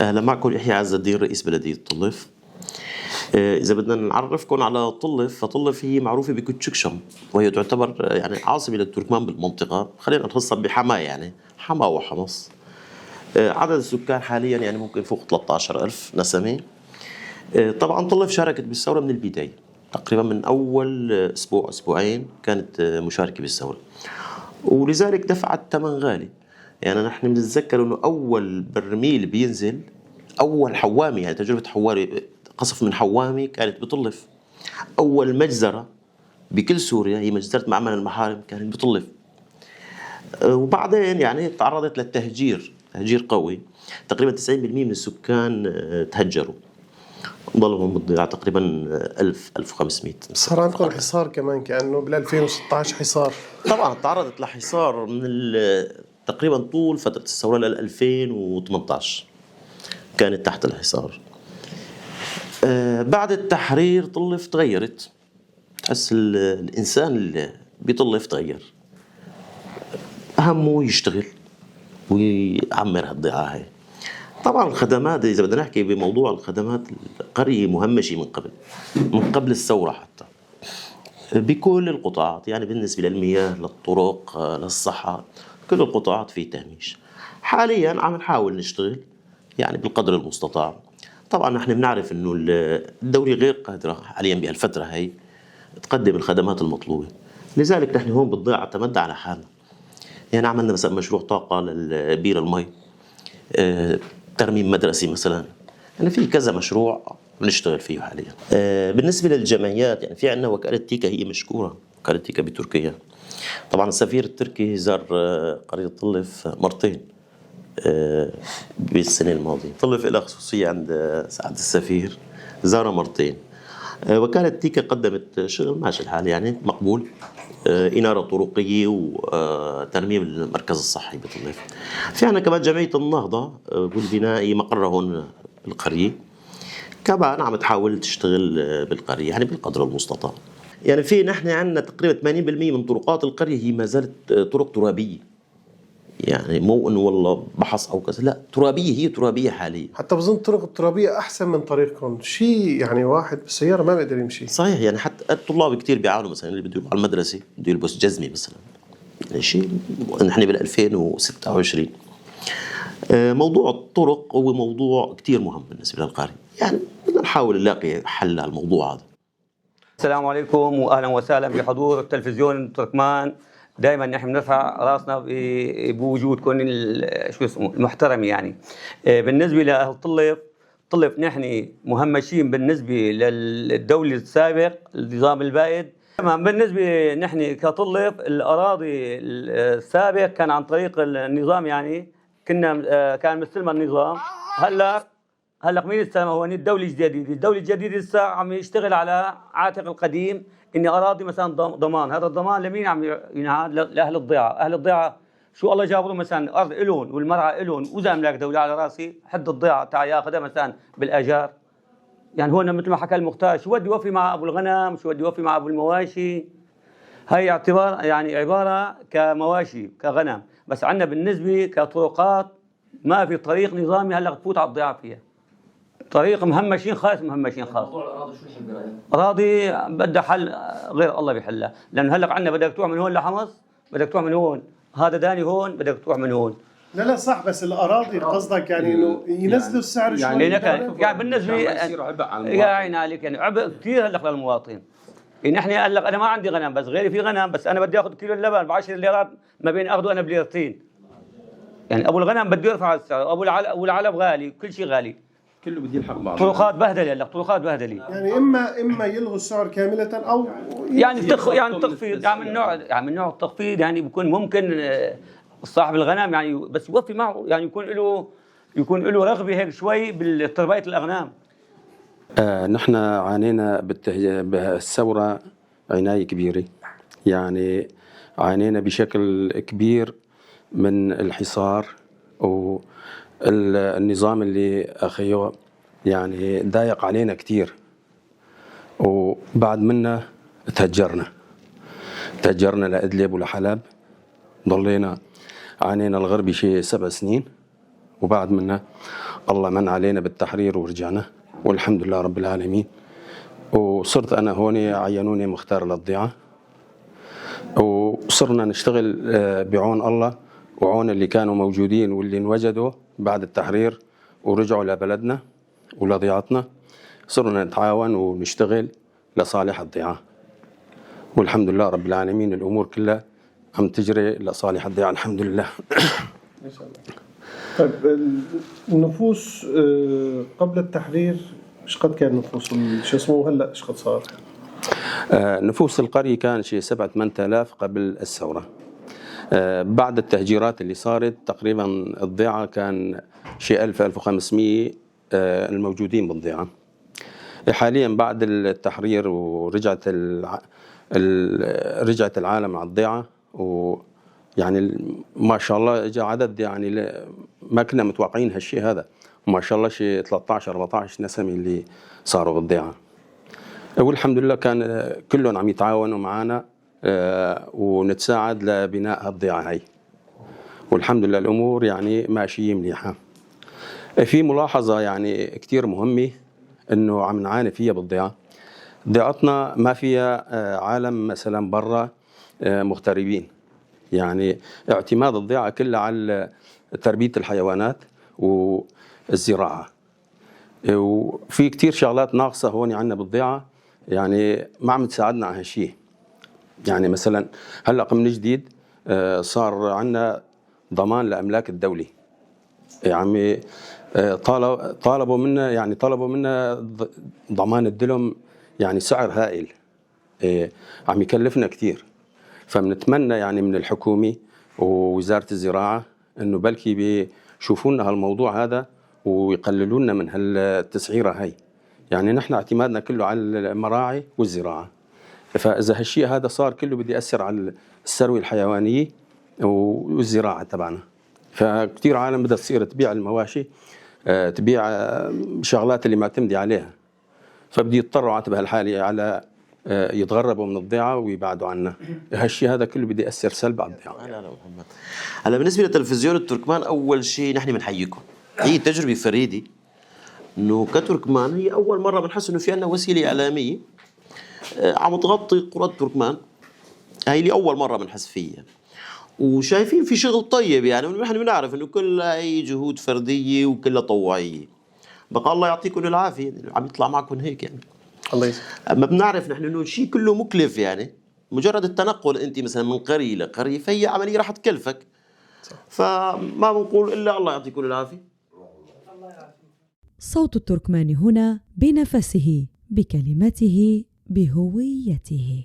اهلا، معكم يحيى عز الدين، رئيس بلديه طلف. اذا بدنا نعرفكم على طلف، فطلف هي معروفة بكوتشكشم، وهي تعتبر يعني عاصمة للتركمان بالمنطقه، خلينا نخصها بحماه، يعني حما وحمص. عدد السكان حاليا يعني ممكن فوق 13,000 نسمه. طبعا طلف شاركت بالثورة من البدايه، تقريبا من اول اسبوع اسبوعين كانت مشاركة بالثوره، ولذلك دفعت ثمن غالي. يعني نحن بنتذكر انه اول برميل بينزل، اول حوامي، يعني تجربه حوامي، قصف من حوامي كانت بطلف. اول مجزرة بكل سوريا هي مجزرة معمل المحارم كانت بطلف. وبعدين يعني تعرضت للتهجير، تهجير قوي، تقريبا 90% من السكان تهجروا، ضلوا بالضيعة تقريبا 1000 1500. صار عندكم حصار كمان كأنه بال 2016 حصار؟ طبعا تعرضت لحصار من تقريبا طول فترة الثورة لل 2018 كانت تحت الحصار. بعد التحرير طلف تغيرت، تحس الإنسان اللي بيطلف تغير، همه يشتغل ويعمر هالضيعة هاي. طبعا الخدمات، إذا بدنا نحكي بموضوع الخدمات، القرية مهمشة من قبل، من قبل الثورة حتى، بكل القطاعات، يعني بالنسبة للمياه، للطرق، للصحة، كل القطاعات في تهميش. حاليا عم نحاول نشتغل يعني بالقدر المستطاع. طبعا نحن بنعرف انه الدولة غير قادرة حاليا بهالفترة هي تقدم الخدمات المطلوبة، لذلك نحن هون بالضيعة اعتمدنا على حالنا. يعني عملنا مثلا مشروع طاقة للبير المي، ترميم مدرسي مثلا، يعني في كذا مشروع بنشتغل فيه حاليا. بالنسبة للجمعيات، يعني في عندنا وكالة تيكا، هي مشكورة وكالة تيكا بتركيا. طبعا السفير التركي زار قرية طلف مرتين بالسنة الماضية. طلف لها خصوصية عند سعادة السفير، زارها مرتين. وكالة تيكا قدمت شغل ماشي الحال، يعني مقبول، إنارة طرقية وترميم المركز الصحي بطلف. في عندنا كمان جمعية النهضة والبنائي، مقرها هون بالقرية، كمان عم تحاول تشتغل بالقرية يعني بالقدر المستطاع. يعني في نحن عندنا تقريبا 80% من طرقات القرية هي ما زالت طرق ترابية، يعني مو انه والله بحص او كذا، لا، ترابيه، هي ترابيه حاليا. حتى بظن الطرق الترابية أحسن من طريقكم شيء، يعني واحد بالسيارة ما بيقدر يمشي. صحيح، يعني حتى الطلاب كثير بيعانوا، مثلا اللي بده يروح على المدرسة بده يلبس جزمه مثلا، يعني شيء نحن بال 2026. موضوع الطرق هو موضوع كثير مهم بالنسبة للقريه، يعني بدنا نحاول نلاقي حل للموضوع هذا. السلام عليكم واهلا وسهلا بحضور التلفزيون التركمان. دائما نحن بنرفع راسنا بوجودكم شو اسمه المحترم. يعني بالنسبة لاهل طلف، طلف نحن مهمشين بالنسبة للدولة السابق، النظام البائد. تمام، بالنسبة نحن كطلف، الاراضي السابق كان عن طريق النظام، يعني كنا كان مستلم النظام. هلا مين استلم؟ هو الدولة الجديده، الدولة الجديدة لسه عم يشتغل على عاتق القديم، اني اراضي مثلا ضمان، هذا الضمان لمين عم ينعاد؟ لاهل الضيعه. اهل الضيعة شو الله جابرهم؟ مثلا ارض الون والمرعى الون، واذا املاك دولة على راسي، حد الضيعة تعال ياخذها مثلا بالاجار. يعني هون مثل ما حكى المختار، شو بده يوفي مع ابو الغنم؟ شو بده يوفي مع ابو المواشي؟ هي اعتبار يعني عبارة كمواشي كغنم. بس عندنا بالنسبة كطرقات ما في طريق نظامي هلا تفوت على الضيعة فيها طريق، مهمشين خالص، مهمشين خالص. موضوع الاراضي شو الحل برايك؟ اراضي بدها حل غير الله بيحلها، لانه هلا عندنا بدك تروح من هون لحمص، بدك تروح من هون، هذا داني هون، بدك تروح من هون. لا لا، صح، بس الأراضي قصدك يعني إنه ينزلوا السعر شوي؟ يعني لك يعني بالنسبة عشان ما يصير عبء على يا المواطن. عيني عليك، يعني عبء كثير هلا للمواطن. يعني نحن هلا انا ما عندي غنم، بس غيري في غنم، بس انا بدي اخذ كيلو اللبن ب 10 ليرات ما بين اخذه انا بليرتين. يعني ابو الغنم بده يرفع السعر، ابو العلب، والعلب غالي، كل شيء غالي. كله بده يلحق بعض. طرقات بهدله، هلا طرقات بهدله. يعني إما يلغوا السعر كاملة أو يعني يعني يخفضوا من تخفيض، يعني من نوع التخفيض، يعني بيكون ممكن صاحب الغنم يعني بس يوفي معه، يعني يكون له رغبة هيك شوي بتربيه الاغنام. نحن عانينا بالثورة عناية كبيرة، يعني عانينا بشكل كبير من الحصار والنظام اللي أخيو، يعني ضايق علينا كتير. وبعد منا تهجرنا لإدلب ولحلب، ضلينا عانينا الغربي شيء 7 سنين، وبعد منا الله من علينا بالتحرير ورجعنا والحمد لله رب العالمين. وصرت أنا هون، عينوني مختار للضيعة، وصرنا نشتغل بعون الله وعون اللي كانوا موجودين واللي انوجدوا بعد التحرير ورجعوا لبلدنا ولضيعتنا. صرنا نتعاون ونشتغل لصالح الضيعة، والحمد لله رب العالمين الأمور كلها عم تجري لصالح الضيعة الحمد لله. طيب، النفوس قبل التحرير ايش قد كان نفوس شو اسمه، هلا ايش قد صار؟ نفوس القرية كان شيء 7 8000 قبل الثورة. بعد التهجيرات اللي صارت تقريبا الضيعة كان شيء 1000 1500 الموجودين بالضيعة. حاليا بعد التحرير ورجعت رجعت العالم على الضيعة، ويعني ما شاء الله اجى عدد يعني ما كنا متوقعين هالشيء هذا، ما شاء الله شيء 13 14 نسمة اللي صاروا بالضيعة، والحمد لله كان كلهم عم يتعاونوا معنا ونتساعد لبناء هالضيعة هاي، والحمد لله الأمور يعني ماشية منيحة. في ملاحظة يعني كتير مهمة إنه عم نعاني فيها بالضيعة، ضيعتنا ما فيها عالم مثلا برا مغتربين، يعني اعتماد الضيعة كلها على تربية الحيوانات والزراعة، وفي كتير شغلات ناقصة هون عندنا بالضيعة يعني ما عم تساعدنا على هالشيء. يعني مثلا هلا من جديد صار عندنا ضمان لأملاك الدولة، يعني طالبوا منا، يعني طلبوا منا ضمان الدلم يعني سعر هائل، عم يكلفنا كثير. فبنتمنى يعني من الحكومة ووزارة الزراعة انه بلكي بيشوفوا لنا هالموضوع هذا ويقللوا لنا من هالتسعيرة هاي. يعني نحن اعتمادنا كله على المراعي والزراعة، فإذا هالشيء هذا صار كله بدي يأثر على الثروة الحيوانية والزراعة تبعنا. فكتير عالم بدها تصير تبيع المواشي، تبيع شغلات اللي معتمدة عليها، فبدي يضطروا عتب هالحالة على يتغربوا من الضيعة ويبعدوا عنا. هالشيء هذا كله بدي يأثر سلب على الضيعة. لا لا محمد، هلا بالنسبة لتلفزيون التركمان أول شيء نحن بنحييكم، هي تجربة فريدة إنه كتركمان هي أول مرة بنحس إنه في عندنا وسيلة إعلامية عم تغطي قرى التركمان، هي لأول مرة بنحس فيها وشايفين في شغل طيب. يعني نحن بنعرف إنه كلها هي جهود فردية وكلها طوعية، بقى الله يعطيكم العافية عم يطلع معكم هيك يعني. الله يسلمك. أما بنعرف نحن إنه شيء كله مكلف، يعني مجرد التنقل أنت مثلا من قرية لقرية فهي عملية راح تكلفك، فما بنقول إلا الله يعطيكم العافية. صوت التركمان هنا بنفسه، بكلمته، بهويته.